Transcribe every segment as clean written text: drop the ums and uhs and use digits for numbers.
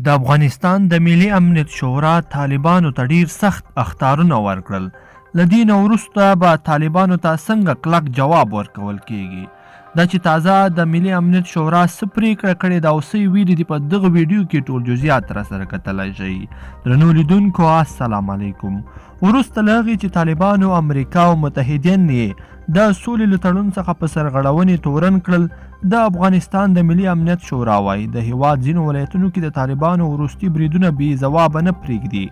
د افغانستان د ملي امنیت شورا طالبانو ته ډیر سخت اخطارونه ورکړل. له دې نه وروسته به طالبانو ته څنګه کلک جواب ورکول کیږي؟ دا چې تازه د ملي امنیت شورا څه پریکړه کړې ده او څه یې ویلي دي، په دغه ویډیو کې ټول جزئیات راسره کتلای شئ. درنو لیدونکو السلام علیکم. وروسته له هغې چې طالبانو امریکا او متحدین یې د سولې له تړون څخه په سرغړونې تورن کړل، د افغانستان د ملي امنیت شورا وايي، د هېواد ځینو ولایتونو کې د طالبانو وروستي بریدونه بې ځوابه نه پرېږدي.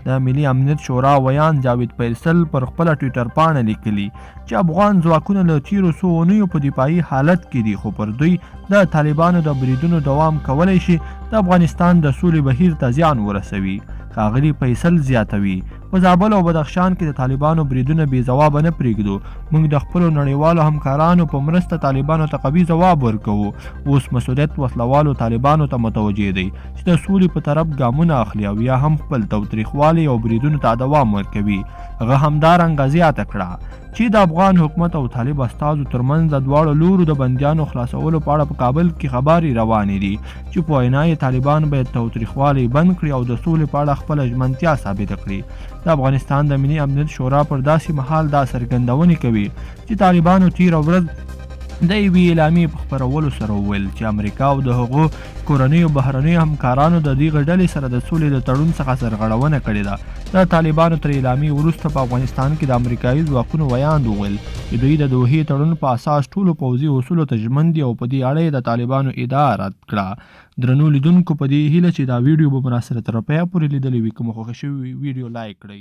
د ملي امنیت شورا ویاند جاوید فیصل پر خپله ټویټر پاڼه لیکلي چې افغان ځواکونه له تېرو څو اونیو په دفاعي حالت کې دي، خو پر دوی د طالبانو د بریدونو دوام کولی شي د افغانستان د سولې بهیر ته زیان ورسوي. ښاغلی فیصل زیاتوي، په زابل او بدخشان کې د طالبانو بریدونه بې ځوابه نه پرېږدو. موږ د خپلو نړیوالو همکارانو په مرسته طالبانو ته قوي ځواب ورکوو. اوس مسوولیت وسلهوالو طالبانو ته متوجه دی چې د سولې په طرف ګامونه اخلي او یا هم خپل تاوتریخوالی او بریدونو ته دوام ورکوي. هغه همدارنګه زیاته کړه چې د افغان حکومت او طالب استازو ترمنځ د دواړو لورو د بندیانو خلاصولو په اړه په کابل کې خبرې روانې دي چې په وینا یې طالبان باید تاوتریخوالی بند کړي او د سولې په اړه خپله ژمنتیا ثابته کړي. د افغانستان د ملي امنیت شورا پر داسې مهال دا څرګندونې کوي چې طالبانو تیره ورځ د یوې اعلامیې په خپرولو سره وویل چې امریکا او د هغو کورنیو بهرنیو همکارانو د دغې ډلې سره د سولې د تړون څخه سرغړونه کړې ده. د طالبانو تر اعلامیې وروسته په افغانستان کې د امریکایي ځواکونو ویاند وویل چې دوی د دوحې تړون په اساس ټولو پوځي اصولو ته ژمن دي او په دې اړه یې د طالبانو ادعا رد کړه. درنو لیدونکو په دې هیله چې دا ویډیو به مو راسره تر پایه پورې لیدلې وي. که مو خوښه شوې وي ویډیو لایک کړئ.